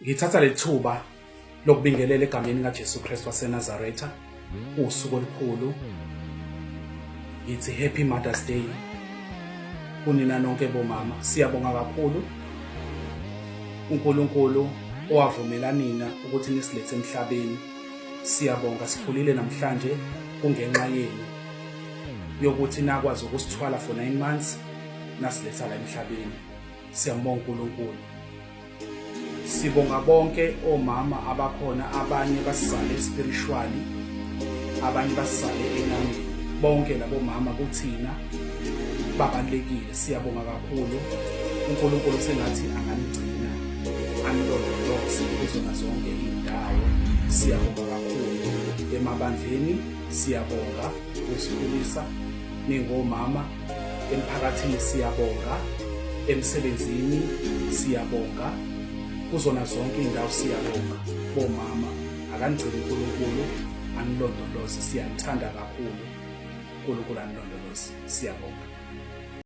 Ngithatha lethuba lokubingelela egameni kaJesu Kristu waseNazaretha, usuku olukhulu. Ngithi Happy Mother's Day kunina nonke bomama. Siyabonga kakhulu uNkulunkulu owavumela nina ukuthi nisilethe emhlabeni. Siyabonga, sikhulile namhlanje kungenxa yenu yokuthi nakwazi ukusithwala for 9 months nasiletha la emhlabeni. Siyambonga uNkulunkulu. Sibonga bonke omama abakhona, abanye basizale spiritually, abanye basizale enyameni. Bonke labo mama kuthina babalekile. Siyabonga kakhulu. uNkulunkulu sengathi anganigcina, anilondoloze kuzona zonke iy'ndawo. Siyabonga kakhulu emabandleni, siyabonga ukusikhulisa ningomama, emphakathini siyabonga, emsebenzini siyabonga, kuzona zonke iy'ndawo siyabonga. Bomama, akanigcine uNkulunkulu, anilondoloze. Siyanithanda kakhulu. uNkulunkulu anilondoloze. Siyabonga.